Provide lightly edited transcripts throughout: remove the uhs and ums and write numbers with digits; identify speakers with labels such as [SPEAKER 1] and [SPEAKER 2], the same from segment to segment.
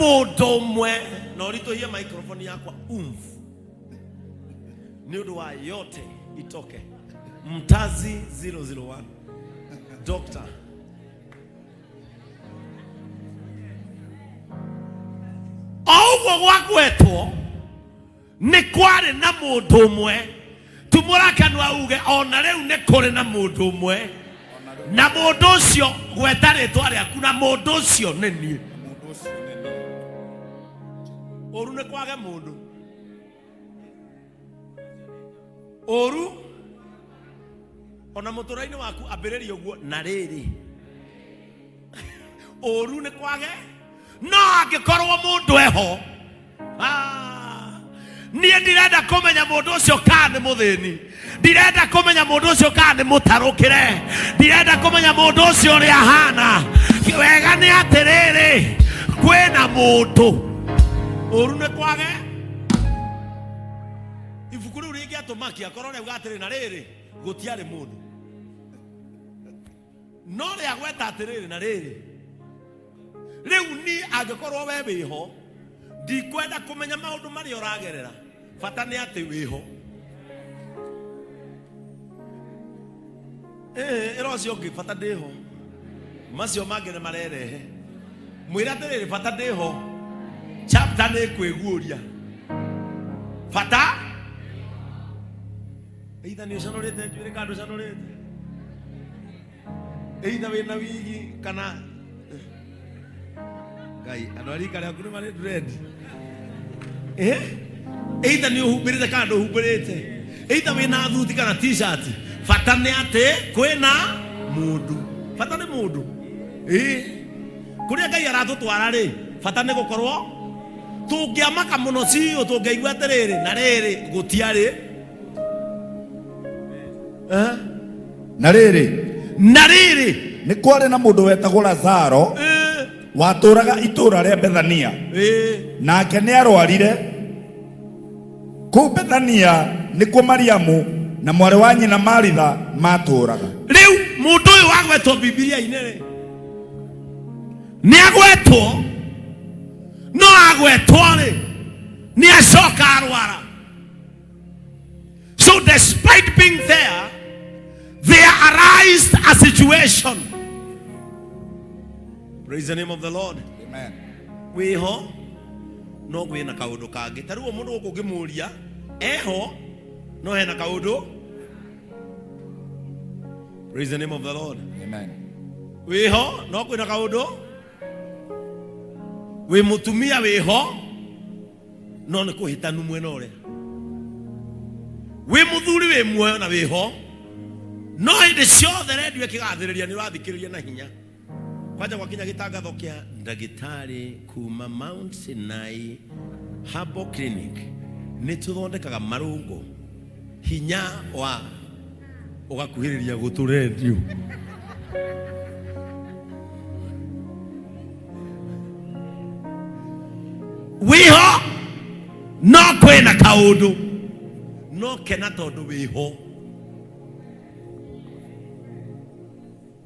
[SPEAKER 1] Mũndũ ũmwe na ũritũhie microphone yakwa umf nĩ ũndũ wa yote itoke mtazi 001 doctor o ũguo gwagwetwo nĩ kwarĩ na mũndũ ũmwe. Tumũra kanua uge ona rĩu nĩ kũrĩ na mũndũ ũmwe, na mũndũ ũcio gweta rĩtwa rĩaku, na mũndũ ũcio nĩ niĩ.
[SPEAKER 2] Mũndũ ũcio nĩ niĩ.
[SPEAKER 1] Ũru nĩ kwage mũndũ ũru ona mũtũra-inĩ waku ambĩrĩria ũguo. Na rĩrĩ, ũru nĩ kwage, no angĩkorwo mũndũ eho. Ah, niĩ ndirenda kũmenya mũndũ ũcio kana nĩ mũthĩni, ndirenda kũmenya mũndũ ũcio kana nĩ mũtarũkĩre, ndirenda kũmenya mũndũ ũcio ũrĩa ahana. Wega nĩ atĩrĩrĩ, kwĩna mũndũ. Ũru nĩ kwage ibuku rĩu rĩngĩatũmakia korwo rĩauga atĩrĩ, na rĩrĩ gũtiarĩ mũndũ, no rĩagweta atĩrĩrĩ, na rĩrĩ. Rĩu niĩ angĩkorwo we wĩho, ndikwenda kũmenya maũndũ marĩa ũragerera, bata nĩ atĩ wĩho. Ĩĩ, ĩra ũcio ũngĩ bata ndĩho, macio mangĩ nĩ marerehe. Mwĩre atĩrĩrĩ, bata ndĩho, chapter nĩ kwĩguũria bata. Either nĩ ũcanũrĩte njuĩrĩ kana ndũcanũrĩte, either wĩna wigi kana ngai andũ a rika rĩaku nĩ marĩ dread, eh? Either nĩ ũhumbĩrĩte kana ndũhumbĩrĩte, either wĩna thuti kana t-shirt, bata nĩ atĩ kwĩna mũndũ. Bata nĩ mũndũ. Ĩĩ, kũrĩa Ngai aratũtwara rĩ, bata nĩ gũkorwo tũngĩamaka mũno ciũ tũngĩaigua atĩrĩrĩ, na rĩrĩ gũtiarĩ. Eh?
[SPEAKER 2] Na rĩrĩ,
[SPEAKER 1] Na rĩrĩ,
[SPEAKER 2] nĩ kwarĩ na mũndũ wetagwo Lazaro watũũraga itũũra rĩa Bethania, nake nĩ arwarire. Kũu Bethania nĩkuo Mariamu na mwarĩ wa nyina Maritha matũũraga.
[SPEAKER 1] Rĩu mũndũ ũyũ wagwetwo Bibilia-inĩ rĩ, nĩ agwetwo, no agwetwo rĩ, nĩ acoka arwara. So despite being there, there arise a situation. Praise the name of the Lord.
[SPEAKER 2] Amen.
[SPEAKER 1] Wĩho no kwĩna kaũndũ kangĩ. Ta rĩu mũndũ gũkũ ũngĩmũria eho no hena kaũndũ. Praise the name of the Lord.
[SPEAKER 2] Amen.
[SPEAKER 1] Wĩho no kwĩna kaũndũ. Wĩ mũtumia wĩho no nĩ kũhĩtanu mwena ũrĩa. Wĩ mũthuri wĩ muoyo na wĩho, no hĩndĩ ciothe rendio ĩkĩgathĩrĩria nĩ ũrathikĩrĩria na hinya, kwanja gwakinya gĩtangatho kĩa ndagĩtarĩ kuma Mount Sinai Herbal Clinic, nĩ tũthondekaga marũngo hinya wa ũgakuhĩrĩria gũtũ rendio. Wĩho no kwĩna kaũndũ, no kena tondũ wĩho.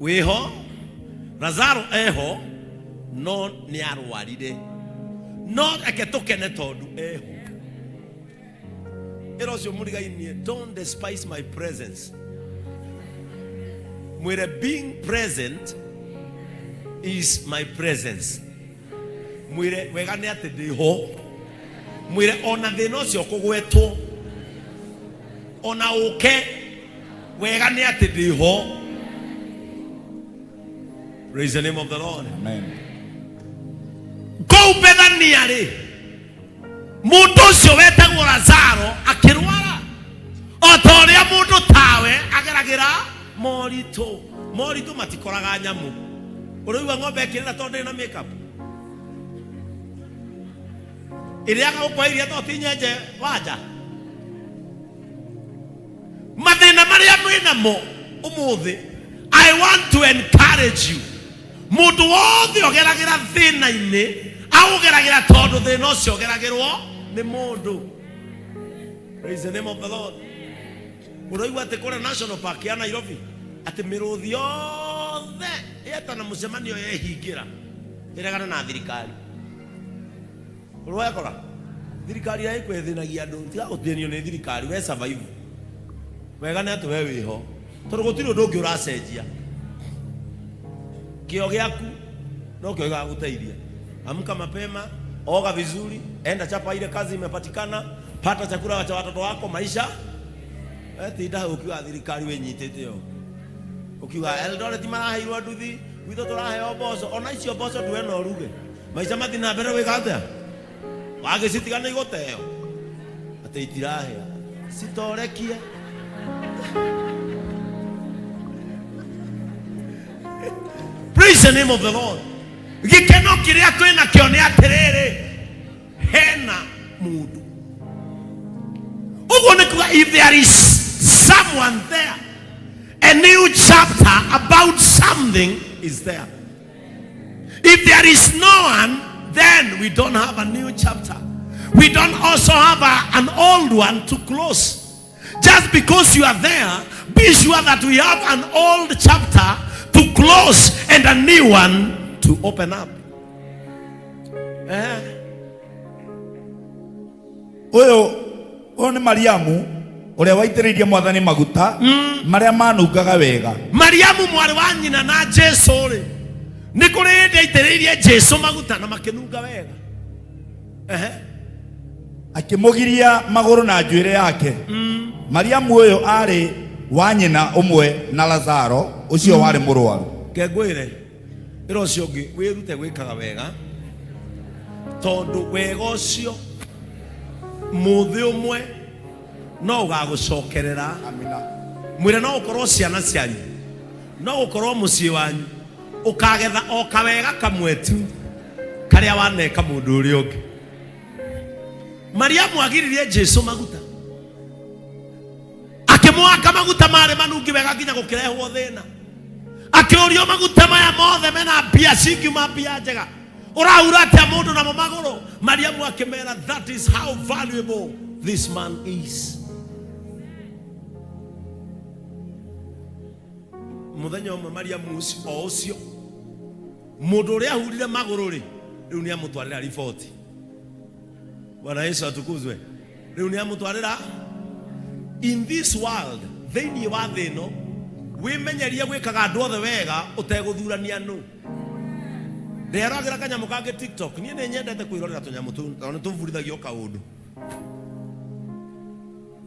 [SPEAKER 1] Wĩho Lazaro eho no nĩ arwarire, no reke tũkene tondũ eho. Ĩra ũcio mũrigainie, don't despise my presence. Mwĩre, being present is my presence. Mwĩre wega nĩ atĩ ndĩho. Mwĩre ona thĩna ũcio kũgwetwo ona ũke, wega nĩ atĩ ndĩho. Praise the name of the Lord.
[SPEAKER 2] Amen.
[SPEAKER 1] Kũu Bethania rĩ, mũndũ ũcio wetagwo Lazaro akĩrwara o ta ũrĩa mũndũ tawe ageragĩra moritũ. Moritũ matikoraga nyamũ. Ũraigua ng'ombe ĩkĩrĩra tondũ ndĩrĩ na makeup, ĩrĩaga gũkwa iria tondũ ti nyenje wanja. Mathĩna marĩa mwĩ namo ũmũthĩ, I want to encourage you, mũndũ wothe ũgeragĩra thĩna-inĩ aũgeragĩra tondũ thĩna ũcio ũgeragĩrwo nĩ mũndũ. Praise the name of the Lord. Ũraigua atĩ kũrĩa National Park ya Nairobi atĩ mĩrũthi yothe yetana mũcemanio yehingĩra ĩregane na thirikari. Ũrwekora thirikari ĩrĩa ĩkwĩthĩnagia andũ, tiga gũthĩnio nĩ thirikari, we survive wega nĩ atĩ we wĩho, tondũ gũtirĩ ũndũ ũngĩ ũracenjia. Kĩo gĩaku no kĩo gĩgagũteithia. Amka mapema, oga vizuri, enda chapa ile kazi imepatikana, pata chakula cha watoto wako, maisha. We tinda hau ũkiuga thirikari wĩnyitĩte ũũ, ũkiuga Eldoret maraheirwo nduthi, gwitũ tũraheo mboco, ona icio mboco ndue no ũruge. Maica mathiĩ na mbere gwĩka atĩa? Wagĩcitiga nĩ igũteo atĩ itirahĩa, citorekie. Praise the name of the Lord. Gĩkeno kĩrĩa twĩ nakĩo nĩ atĩrĩrĩ, hena mũndũ ũguo nĩ kuga, if there is someone there, a new chapter about something is there. If there is no one, then we don't have a new chapter. We don't also have an old one to close. Just because you are there, be sure that we have an old chapter to close and a new one to open up. Eh?
[SPEAKER 2] Ũyũ ũyũ nĩ Mariamu ũrĩa waitĩrĩirie Mwathani maguta marĩa manungaga wega.
[SPEAKER 1] Mariamu mwarĩ wa nyina na Jesu rĩ, nĩ kũrĩ hĩndĩ aitĩrĩirie Jesu maguta na makĩnunga wega. Ehe.
[SPEAKER 2] Akĩmũgiria magũrũ na njuĩrĩ yake. Mariamu ũyũ arĩ wa nyina ũmwe na Lazaro ũcio warĩ mũrwaru.
[SPEAKER 1] Ke ngwĩre ĩra ũcio ũngĩ, wĩrute gwĩkaga wega, tondũ wega ũcio mũthĩ ũmwe no ũgagũcokerera.
[SPEAKER 2] Amina.
[SPEAKER 1] Mwĩre no ũkorwo ciana cianyu, no gũkorwo mũciĩ wanyu ũkagetha o kawega kamwe tu karĩa waneka mũndũ ũrĩa ũngĩ. Mariamu agiririe Jesu maguta, akĩmwaka maguta marĩ manungi wega nginya gũkĩrehwo thĩna. Akĩũrio, maguta maya mothe mena mbia cingiuma mbia njega, ũrahura atĩa mũndũ namo magũrũ? Mariamu akĩmera, that is how valuable this man is. Mũthenya ũmwe Mariamu ũcio o ũcio mũndũ ũrĩa ahurire magũrũ rĩ, rĩu nĩ amũtwarĩra riboti. Bwana Yesu atukuzwe. Rĩu nĩ amũtwarĩra. In this world, thĩinĩ wa thĩ ĩno, wĩmenyerie gwĩkaga andũ othe wega ũtegũthurania nũ. Ndĩragĩra kanyamũ kangĩ TikTok. Niĩ nĩ nyendete kwĩrorera tũnyamũ tũu tondũ nĩ tũbundithagio kaũndũ.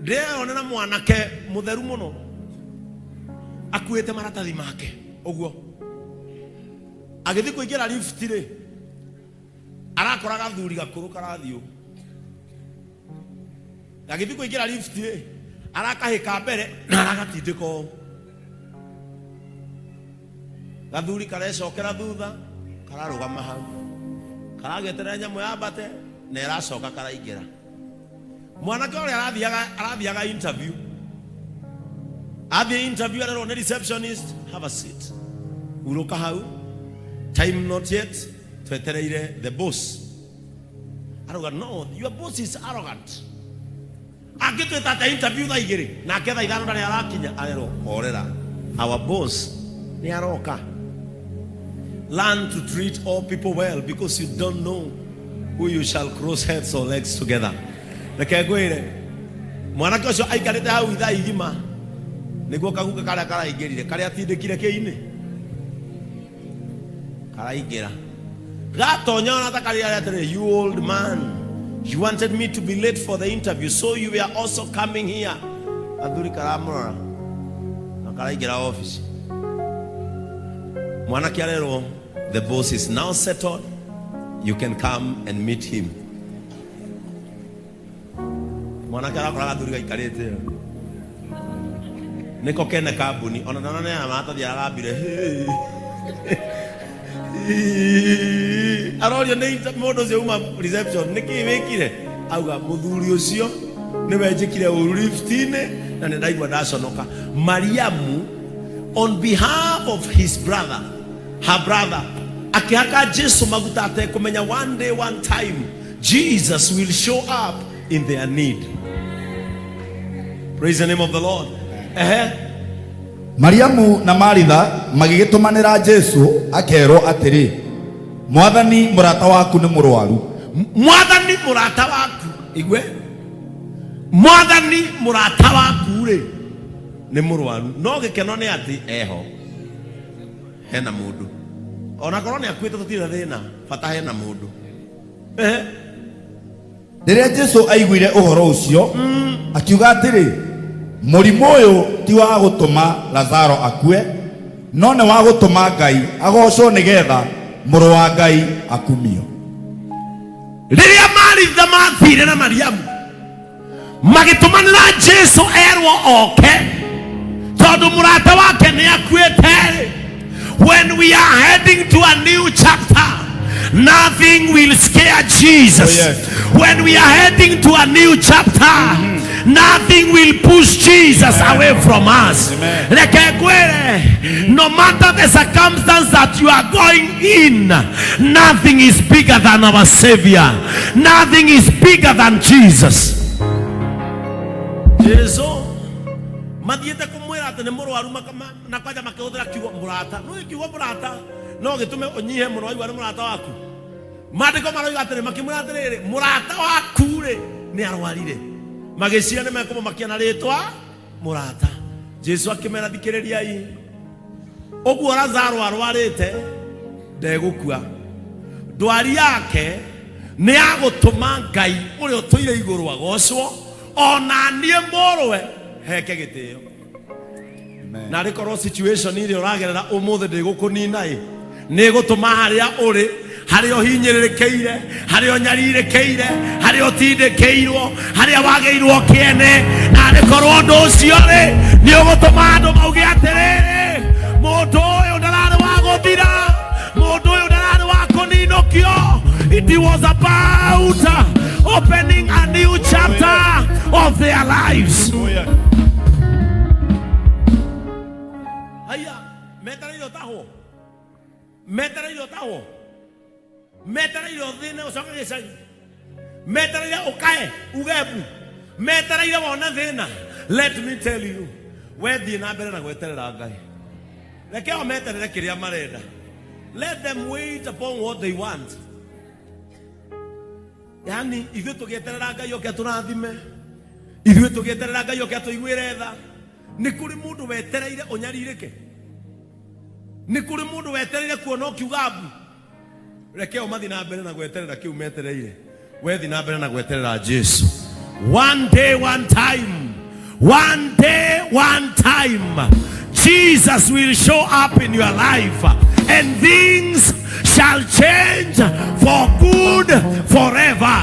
[SPEAKER 1] Ndĩreyonera mwanake mũtheru mũno akuĩte maratathi make ũguo, agĩthiĩ kũingĩra lift rĩ, arakora gathuri gakũrũ karathiĩ ũguo. Agĩthiĩ kũingĩra lift rĩ, arakahĩka mbere na aragatindĩka ũũ. Gathuri karecokera thutha, kararũgama hau, karagĩeterera nyamũ yambate na ĩracoka karaingĩra. Mwanake ũrĩa arathiaga interview, athiĩ interview arerwo nĩ receptionist, have a seat, hurũka hau, time not yet, twetereire the boss. Arauga, no, your boss is arrogant, angĩtwĩta ata interview thaa 2 nake thaa 5 ndarĩ arakinya? Arerwo, horera, our boss nĩ aroka. Learn to treat all people well, because you don't know who you shall cross heads or legs together. Reke ngwĩre, mwanake ũcio aikarĩte hau ithaa igima nĩguo kaguka karĩa karaingĩrire, karĩa atindĩkire kĩinĩ, karaingĩra, gatonya ona ta karĩa atĩrĩ, you old man, you wanted me to be late for the interview, so you were also coming here. Athuri karamũrora na karaingĩra office. Mwanake arerwo, the boss is now settled, you can come and meet him. Mwanake arakora gathuri gaikarĩte nĩko kene kambuni, ona ndananeana maratathi, aragambire arorio nĩ mũndũ ũcio uma reception, nĩkĩ wĩkire? Auga, mũthuri ũcio nĩwe njĩkire ũru lift-inĩ na nĩ ndaigua ndaconoka. Mariamu, on behalf of his brother, her brother, akĩhaka Jesu maguta atekũmenya one day, one time, Jesus will show up in their need. Praise the name of the Lord. Ehe.
[SPEAKER 2] Mariamu na Maritha magĩgĩtũmanĩra Jesu akerwo atĩrĩ, Mwathani, mũrata waku nĩ mũrwaru.
[SPEAKER 1] Mwathani mũrata waku, igue, Mwathani mũrata waku rĩ nĩ mũrwaru, no gĩkeno nĩ atĩ eho hena mũndũ, ona korwo nĩ akuĩte tũtirĩ na thĩna, bata hena mũndũ. Ehe.
[SPEAKER 2] Rĩrĩa Jesu aiguire ũhoro ũcio, akiuga atĩrĩ, mũrimũ ũyũ ti wa gũtũma Lazaro akue, no nĩ wa gũtũma Ngai agocwo nĩgetha mũrũ wa Ngai akumio.
[SPEAKER 1] Rĩrĩa Maritha mathire na Mariamu magĩtũmanĩra Jesu erwo oke tondũ mũrata wake nĩ akuĩte. When we are heading to a new chapter, nothing will scare Jesus.
[SPEAKER 2] Oh, yes.
[SPEAKER 1] When we are heading to a new chapter, nothing will push Jesus away from us.
[SPEAKER 2] Amen.
[SPEAKER 1] Reke ngwĩre, no matter the circumstance that you are going in, nothing is bigger than our Savior. Nothing is bigger than Jesus. Jesu mathiĩte kũmwĩra atĩ nĩ mũrwaru, na kwanja makĩhũthĩra kiugo mũrata. No kiugo mũrata no gĩtũme ũnyihe mũno waigua nĩ mũrata waku. Maandĩko maroiga atĩrĩ, makĩmwĩra atĩrĩrĩ, mũrata waku rĩ nĩ arwarire. Magĩciria nĩ mekũmũmakia na rĩtwa mũrata. Jesu akĩmera, thikĩrĩriai, ũguo Lazaro arwarĩte ndegũkua, ndwari yake nĩ ya gũtũma Ngai ũrĩa ũtũire igũrũ agocwo, ona niĩ mũrũwe heke gĩtĩo. Na rĩkorwo situation ĩrĩa ũragerera ũmũthĩ ndĩgũkũnina ĩ, nĩ ĩgũtũma harĩa ũrĩ, harĩa ũhinyĩrĩrĩkĩire, harĩa ũnyarirĩkĩire, harĩa ũtindĩkĩirwo, harĩa wagĩirwo kĩene, na rĩkorwo ũndũ ũcio rĩ nĩ ũgũtũma andũ mauge atĩrĩrĩ, mũndũ ũyũ ndararĩ wa gũthira, mũndũ ũyũ ndararĩ wa kũninũkio. It was about opening a new chapter of their lives. Haya, metereire ũtahwo, metereire ũtahwo, metereire ũthĩne ũcoke gĩcagi, metereire ũkae ugembu, metereire wone thĩna. Let me tell you, wethiĩ na mbere na gweterera Ngai, reke o meterere kĩrĩa marenda. Let them wait upon what they want. Yani ithuĩ tũgĩeterera Ngai oke atũrathime, ithuĩ tũgĩeterera Ngai oke atũiguĩre tha. Nĩ kũrĩ mũndũ wetereire ũnyarirĩke? Nĩ kũrĩ mũndũ wetereire kuona ũkiuga mbu? Reke o mathiĩ na mbere na gweterera kĩu metereire, wethi na mbere na gweterera Jesu. One day, one time, one day, one time, Jesus will show up in your life and things shall change for good forever.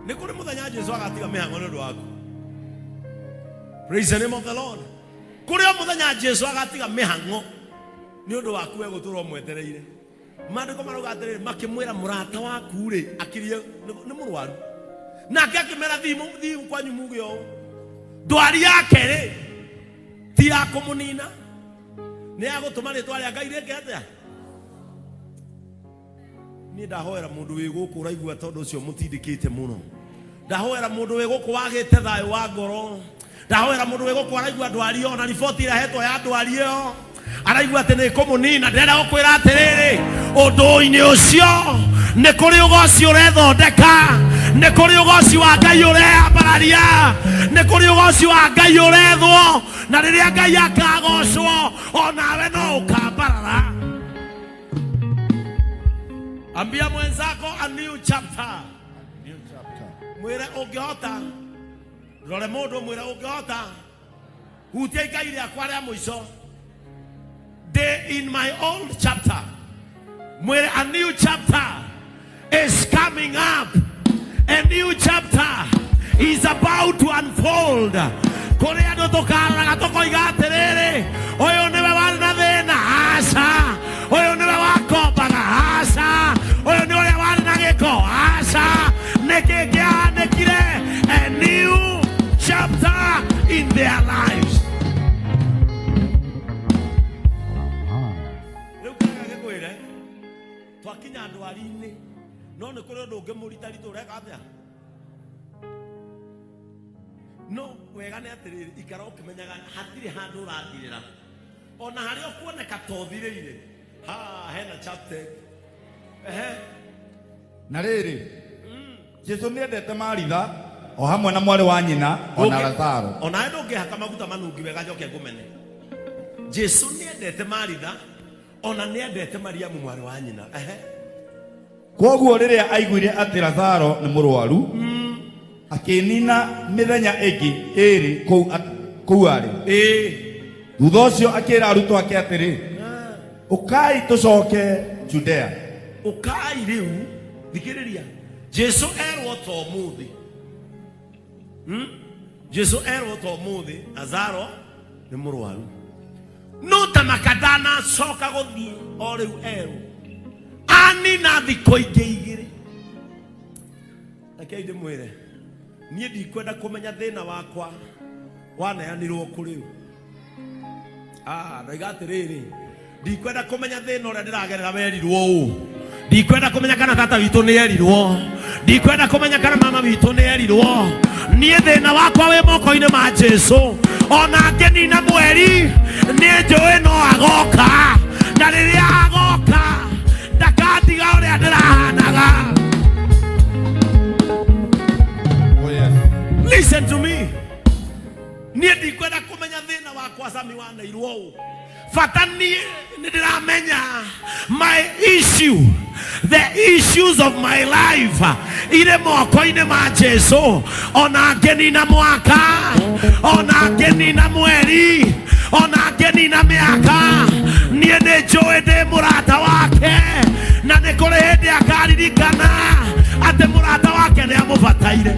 [SPEAKER 1] Nĩ kũrĩ mũthenya Jesu agatiga mĩhango nĩ ũndũ waku. Praise the name of the Lord. Kũrĩ o mũthenya Jesu agatiga mĩhango nĩ ũndũ waku, we gũtũra ũmwetereire. Maandĩko marauga atĩrĩrĩ, makĩmwĩra mũrata waku rĩ akirie nĩ mũrwaru, nake akĩmera, thiĩ kwanyu muge ũũ, ndwari yake rĩ ti ya kũmũnina, nĩ ya gũtũma rĩtwa rĩa Ngai rĩke atĩa. Niĩ ndahoera mũndũ wĩ gũkũ ũraigua tondũ ũcio mũtindĩkĩte mũno, ndahoera mũndũ wĩ gũkũ wagĩte thayũ wa ngoro, ndahoera mũndũ wĩ gũkũ araigua ndwari ĩyo na riboti ĩrĩa ahetwo ya ndwari ĩyo araigua atĩ nĩ ĩkũmũnina. Ndĩrenda gũkwĩra atĩrĩrĩ, ũndũ-inĩ ũcio nĩ kũrĩ ũgoci ũrethondeka, nĩ kũrĩ ũgoci wa Ngai ũreambararia, nĩ kũrĩ ũgoci wa Ngai ũrethwo, na rĩrĩa Ngai akagocwo onawe no ũkambarara. Ambia mwenzako, a new chapter. Mwĩre ũngĩhota, rore mũndũ mwĩre ũngĩhota, hutia ikai rĩakwa rĩa mũico. Day in my old chapter, mwĩre a new chapter is coming up, a new chapter is about to unfold. Kũrĩ andũ tũkaroraga tũkoiga atĩrĩrĩ, ũyũ nĩwe warĩ na thĩna? Aca. Ũyũ nĩwe wakombaga? Aca. Ũyũ nĩ ũrĩa warĩ na gĩko? Aca. Nĩkĩ kĩahanĩkire? A new chapter in their lives. Rĩu kĩrĩa gĩkwĩre, twakinya ndwari-inĩ, no nĩ kũrĩ ũndũ ũngĩ mũritaritũ ũreka atĩa. No wega nĩ atĩrĩrĩ, ikara ũkĩmenyaga hatirĩ handũ ũrathirĩra, ona harĩa ũkuoneka ta ũthirĩire, ha hena chapter. Ehe.
[SPEAKER 2] Na rĩrĩ, Jesu nĩendete Maritha o hamwe na mwarĩ wa nyina o na Lazaro.
[SPEAKER 1] Onawe ndũngĩhaka maguta manungi wega njoke ngũmene. Jesu nĩendete Maritha ona nĩendete Mariamu mwarĩ wa nyina. Ehe.
[SPEAKER 2] Kwoguo rĩrĩa aiguire atĩ Lazaro nĩ mũrwaru, akĩnina mĩthenya ĩngĩ ĩĩrĩ kũu arĩ.
[SPEAKER 1] Ĩĩ.
[SPEAKER 2] Thutha ũcio akĩra arutwo ake atĩrĩ, ũkai tũcoke Judea.
[SPEAKER 1] Ũkai rĩu, thikĩrĩria. Jesu erwo ta ũmũthĩ. Jesu erwo ta ũmũthĩ Lazaro nĩ mũrwaru. No ta maka ndanacoka gũthiĩ o rĩu erwo. Anina thikũ ingĩ igĩrĩ. Rekei ndĩmwĩre, niĩ ndikwenda kũmenya thĩna wakwa waneanirwo kũ rĩu. Ah, ndoiga atĩrĩrĩ, ndikwenda kũmenya thĩna ũrĩa ndĩragerera werirwo ũũ. Ndikwenda kũmenya kana tata witũ nĩ erirwo. Ndikwenda kũmenya kana mama witũ nĩ erirwo. Niĩ thĩna wakwa wĩ moko-inĩ ma Jesu. Ona ngĩnina mweri, niĩ njũĩ no agoka. Na rĩrĩa agoka, ndakandiga ũrĩa ndĩrahanaga.
[SPEAKER 2] Oh, yes.
[SPEAKER 1] Listen to me. Niĩ ndikwenda kũmenya thĩna wakwa Sami waneirwo ũũ. Bata niĩ nĩ ndĩramenya my issue, the issues of my life irĩ moko-inĩ ma Jesu. Ona ngĩnina mwaka, ona ngĩnina mweri, ona ngĩnina mĩaka, niĩ nĩ njũĩ ndĩ mũrata wake, na nĩ kũrĩ hĩndĩ akaririkana atĩ mũrata wake nĩ amũbataire.